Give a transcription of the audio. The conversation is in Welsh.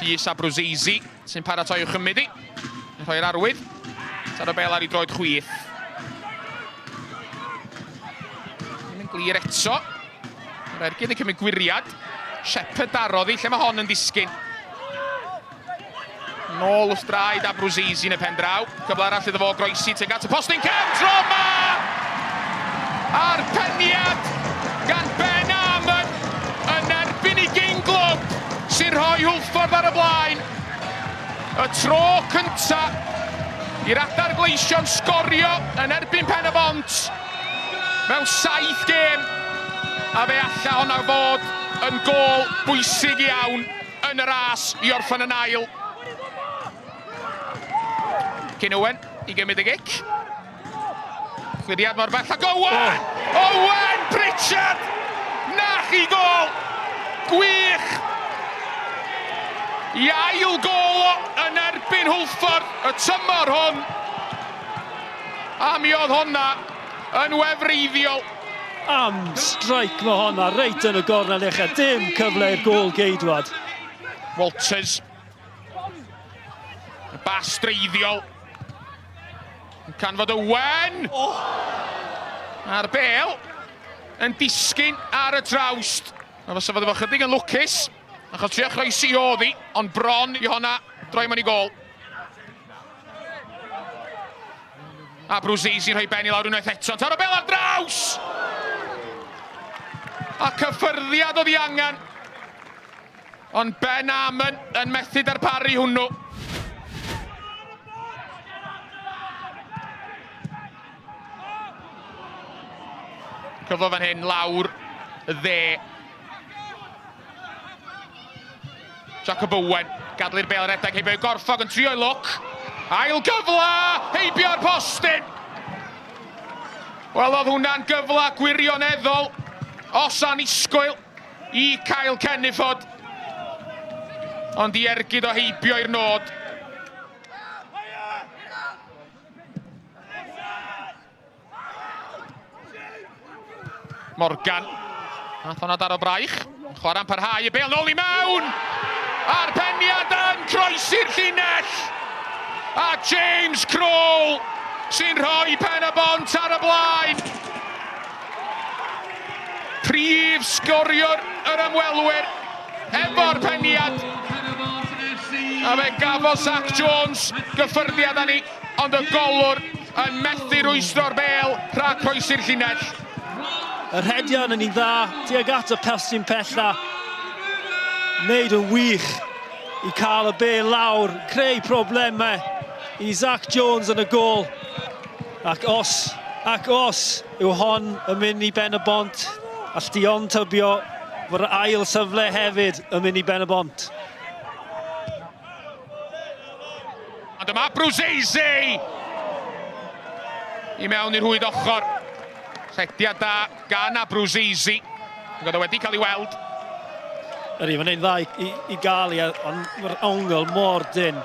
Rhys Abruzzese sy'n paratoi i'w chymryd hi. Yn rhoi'r arwydd. Taro bel ar ei droed chwith. Ddim yn glir eto. Mae'r ergyd yn cymryd gwiriad. Shepherd darodd hi, lle mae hon yn disgyn. Nôl wrth draed Abruzzese yn y pen draw. Cyfle arall iddo fo groesi tuag at y postyn cefn. Tro ma! A'r peniad gan Ben Amon yn erbyn i gyn glwb sy'n rhoi Hwlffordd ar y blaen. Y tro cynta i'r Adar Gleision sgorio yn erbyn Pen y Bont mewn saith gêm a fe alla honna fod yn gôl bwysig iawn yn y ras i orffen yn ail. Cyn Owen i gymryd y gic. Chwiliad mor bell ag Owen! Oh. Owen Pritchard! Na chi gol! Gwych! I ail gol o yn erbyn Hwlffordd y tymor hwn. A mi oedd honna yn wefreiddiol. Am strike mae honna, reit yn y gornel ucha, dim cyfle i'r gôl geidwad. Walters. Y bas dreiddiol. Yn canfod Owen. Oh. A'r bel yn disgyn ar y trawst. A fysa fod efo chydig yn lwcus, achos trio chroesi oedd hi, ond bron i honna droi mewn i gol. A Bruzzese rhoi ben i lawr unwaith eto. Taro bel ar draws! A cyffyrddiad oedd ei angen. Ond Ben Amon yn methu darparu hwnnw. Cyfle fan hyn lawr y dde. Jacob Owen, gadl i'r bel redeg heibio i Gorffog yn trio i lwc. Ail gyfle, heibio'r postyn. Wel, oedd hwnna'n gyfle gwirioneddol, os annisgwyl, i Kyle Kenniford. Ond i ergyd o heibio i'r nod. Morgan. Nath hwnna daro braich. Chwarae'n parhau, y bel nôl i mewn! A'r peniad yn croesi'r llinell! A James Kroll sy'n rhoi pen y bont ar y blaen! Prif sgoriwr yr ymwelwyr efo'r peniad. A fe gafodd Zach Jones gyffyrddiad â ni, ond y golwr yn methu rwystro'r bêl rhag croesi'r llinell. Y rhedion yn un dda, tuag at y pestyn pella. Wneud yn wych i cael y bêl lawr, creu problemau i Zach Jones yn y gôl. Ac os, ac os yw hon yn mynd i Ben y Bont, all di ond tybio fod yr ail safle hefyd yn mynd i Ben y Bont. A dyma Bruzzese i mewn i'r rhwyd ochr. Rhediad da gan Abruzzese. Ac oedd o wedi cael ei weld. Ydy, mae'n ein dda i, i, i gael i, ond mae'r ongl mor dyn.